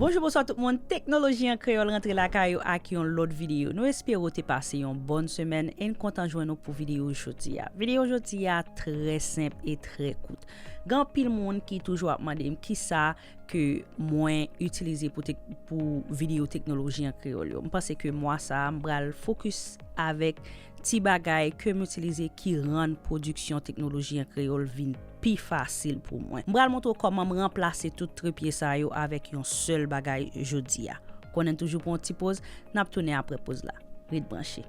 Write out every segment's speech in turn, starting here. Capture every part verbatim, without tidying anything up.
Bonjou, bonswa tout moun. Teknoloji an Kreyòl rantre lakay ou ak yon lòt videyo. Nou espere w te pase yon bòn semèn e n kontan jwenn ou pou videyo jodi a. Videyo jodi a trè senp e trè kout. Gen anpil moun ki toujou ap mande m kisa ke mwen itilize pou tek-, pou videyo Teknoloji an Kreyòl yo. M panse ke mwa sa a, m pral fokis avèk ti bagay ke m itilize ki rann pwodiksyon Teknoloji an Kreyòl vin pi fasil pou mwen. M pral montre w kòman m ranplase tout trepye sa yo avèk yon sèl bagay jodi a. Konnen n toujou pran yon ti poz, n ap tounen apre poz la. Ret branche.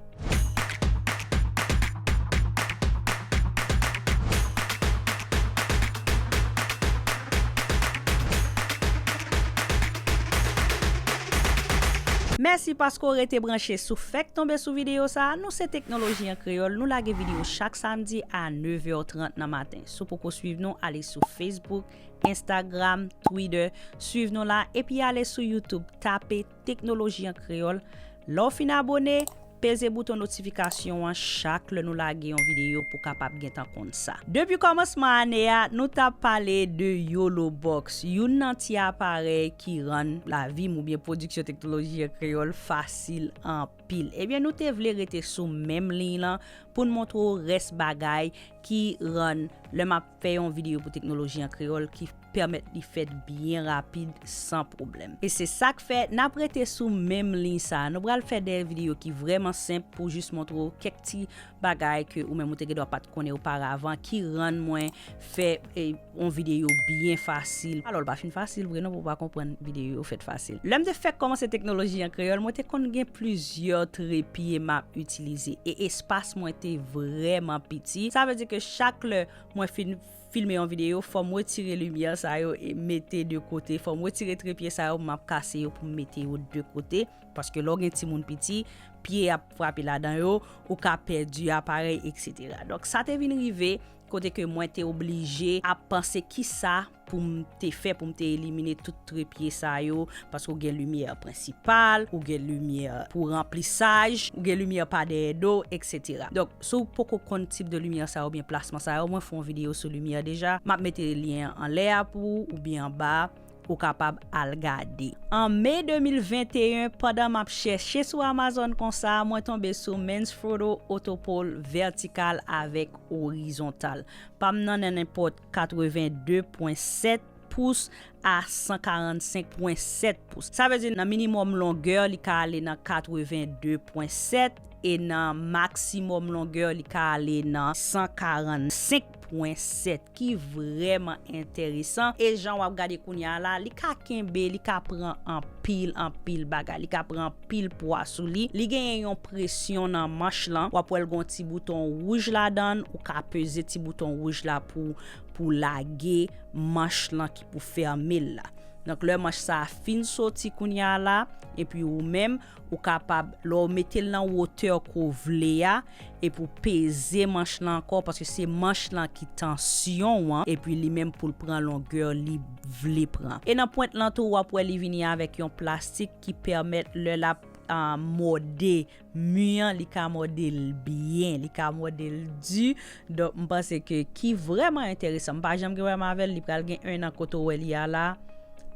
Mèsi paske w rete branche sou Fèk Tonbe sou videyo sa a. Nou se Teknoloji an Kreyòl. Nou lage videyo chak samdi a nèf è trant nan maten. Si w poko swiv nou, ale sou Facebook, Instagram, Twitter, swiv nou la, epi ale sou YouTube, tape Teknoloji an Kreyòl. Lè w fin abòne, peze bouton notifikasyon an chak lè nou lage yon videyo pou w kapab gentan konn sa. Depi kòmansman ane a, nou t ap pale de YOLO Box, youn nan ti aparèy ki rann lavi m oubyen pwodiksyon Teknoloji an Kreyòl fasil anpil. Ebyen, nou te vle rete sou menm liy lan pou n montre w rès bagay ki rann lè m ap fè yon videyo pou Teknoloji an Kreyòl ki pèmèt li fèt byen rapid, san pwoblèm. E se sa k fè n ap rete sou menm liy sa a. Nou pral fè de videyo ki vrèman senp pou jis montre w kèk ti bagay ke ou menm ou te gen dwa pa t konnen oparavan ki rann mwen fè, e, yon videyo byen fasil. Alò, l pa fin fasil vre non, pou w pa konprann videyo yo fèt fasil. Lè m te fèk kòmanse Teknoloji an Kreyòl, mwen te konn gen plizyè trepye m ap itilize. E espas mwen te vrèman piti. Sa vle di ke chak lè mwen fin filme yon videyo, fò m retire limyè sa yo e mete de kote. Fò m retire trepye sa yo, m ap kase yo pou m mete yo de kote. Paske lè w gen timoun piti, pye ap frape ladan yo, ou ka pèdi aparèy, etsetera. Donk, sa te vin rive kote ke mwen te oblije ap panse kisa pou m te fè pou m te elimine tout trepye sa yo, paske w gen limyè prensipal, ou gen limyè pou ranplisaj, ou gen limyè pa dèyè do, etsetera. Donk, si w poko konn tip de limyè sa yo oubyen plasman sa yo, mwen fè yon videyo sou limyè deja. M ap mete lyen an anlè a pou ou oubyen anba a, ou kapab al gade. An me de mil venteyen, pandan m ap chèche sou Amazon konsa, mwen tonbe sou Manfrotto Autopole vètikal avèk orizontal. Pa m nan nan nenpòt katreven de pwen sèt pous a san karannsenk pwen sèt pous. Sa vle di nan minimòm longè, li ka ale nan katreven de pwen sèt e nan maksimòm longè, li ka ale nan san karannsenk pwen sèt, ki vrèman enteresan. E jan w ap gade kounye a la, li ka kenbe, li ka pran anpil, anpil bagay. Li ka pran anpil pwa sou li. Li genyen yon presyon nan manch lan. W ap wè l gon ti bouton wouj ladan l. Ou ka peze ti bouton wouj la pou, pou lage manch lan ki pou fèmen l la. Donk, lè manch sa a fin soti kounye a la, epi ou menm, ou kapab, lè w mete l nan wotè ke w vle a, epi w peze manch lan ankò, paske se manch lan ki tansyon w an, epi li menm pou l pran longè li vle pran. E nan pwent lan tou, w ap wè li vini avèk yon plastik ki pèmèt lè l ap, ah, mòde mi an, li ka mòde l byen, li ka mòde l di. Donk, m panse ke ki vrèman enteresan. M pa janm gen pwoblèm avè l, li pral gen en an kote w wè li a la,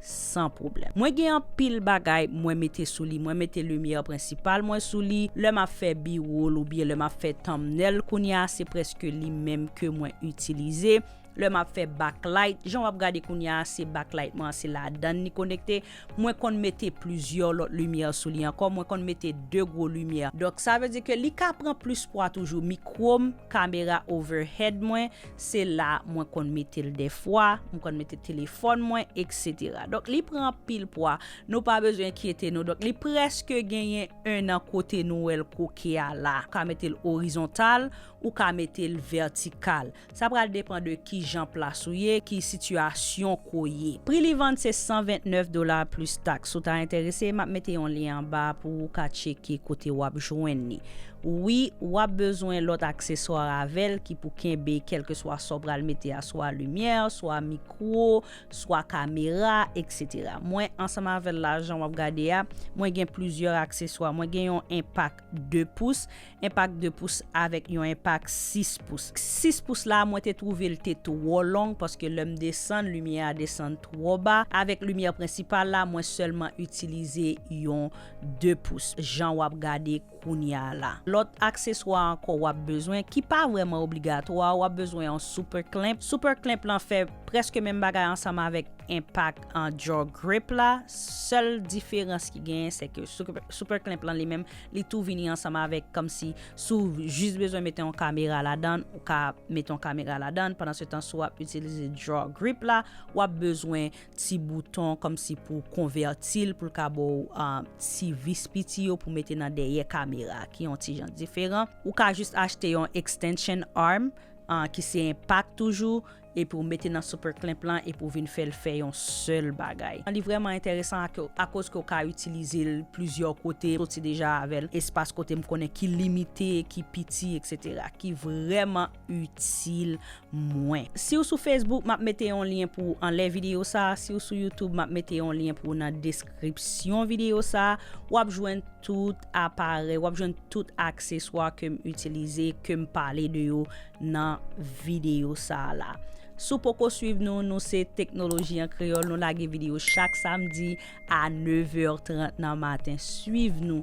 san pwoblèm. Mwen gen anpil bagay mwen mete sou li. Mwen mete limyè prensipal mwen sou li. Lè m ap fè B-roll oubyen lè m ap fè thumbnail kounye a, se prèske li menm ke mwen itilize. Lè m ap fè backlight, jan w ap gade kounye a, se backlight mwen an, se ladan l li konekte. Mwen konn mete plizyè lòt limyè sou li ankò. Mwen konn mete de gwo limyè. Donk, sa vle di ke li ka pran plis pwa toujou. Mikwo m, kamera overhead mwen, se la mwen konn mete l dèfwa. Mwen konn mete telefòn mwen, etsetera. Donk, li pran anpil pwa. Nou pa bezwen enkyete nou. Donk, li prèske genyen en an kote nou wè l koke a la. Ou ka mete l orizontal, ou ka mete l vètikal. Sa pral depann de ki jan plas ou ye, ki sitiyasyon ke w ye. Pri li vann se san vennèf dola plis taks. Si w ta enterese, m ap mete yon lyen anba pou ou ka tcheke kote w ap jwenn li. Wi, w ap bezwen lòt akseswa avè l ki pou kenbe kèlkeswa sa w pral mete a, swa limyè, swa mikwo, swa kamera, etsetera. Mwen, ansanm avè l la, jan w ap gade a, mwen gen plizyè akseswa. Mwen gen yon enpak de pous, enpak de pous avèk yon enpak sis pous. Sis pous la, mwen te twouve l te twò long paske lè m desann, limyè a desann twò ba. Avèk limyè prensipal la, mwen sèlman itilize yon de pous, jan w ap gade kounye a la. Lòt akseswa ankò w ap bezwen, ki pa vrèman obligatwa, w ap bezwen yon super clamp. Super clamp lan fè prèske menm bagay ansanm avèk enpak an jaw grip la. Sèl diferans ki genyen, se ke super, super clamp lan li menm, li tou vini ansanm avèk, kòmsi si w jis bezwen mete yon kamera ladan, ou ka mete yon kamera ladan. Pandan se tan, si w ap itilize jaw grip la, w ap bezwen ti bouton kòmsi pou konvèti l, pou l ka ba w, ah, ti vis piti yo pou mete nan dèyè kamera, ki yon ti jan diferan. Ou ka jis achte yon extension arm, ah, ki se enpak toujou, epi w mete nan super clamp lan, epi w vin fè l fè yon sèl bagay. Li vrèman enteresan ak-, akoz ke w ka itilize l plizyè kote, soti deja avè l, espas kote m konnen ki limite, ki piti, etsetera, ki vrèman itil mwen. Si w sou Facebook, m ap mete yon lyen pou w anlè videyo sa. Si w sou YouTube, m ap mete yon lyen pou w nan deskripsyon videyo sa. W ap jwenn tout aparèy, w ap jwenn tout akseswa ke m itilize, ke m pale de yo nan videyo sa la. Si w poko swiv nou, nou se Teknoloji an Kreyòl. Nou lage videyo chak samdi a nèf è trant nan maten. Swiv nou,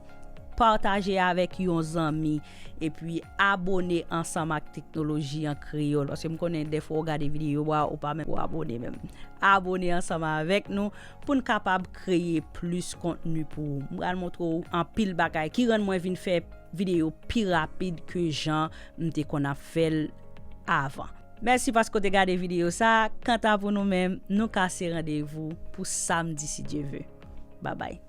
pataje avèk yon zanmi, epi abone ansanm ak Teknoloji an Kreyòl. Paske m konnen dèfwa w gade videyo a, ou pa menm ou abone menm. Abone ansanm avèk nou pou n kapab kreye plis kontni pou ou. M pral montre w anpil bagay ki rann mwen vin fè videyo pi rapid ke jan m te konn ap fè l avan. Mèsi paske w te gade videyo sa. Kanta pou nou menm, nou kase randevou pou samdi, si Dye ve. Babay.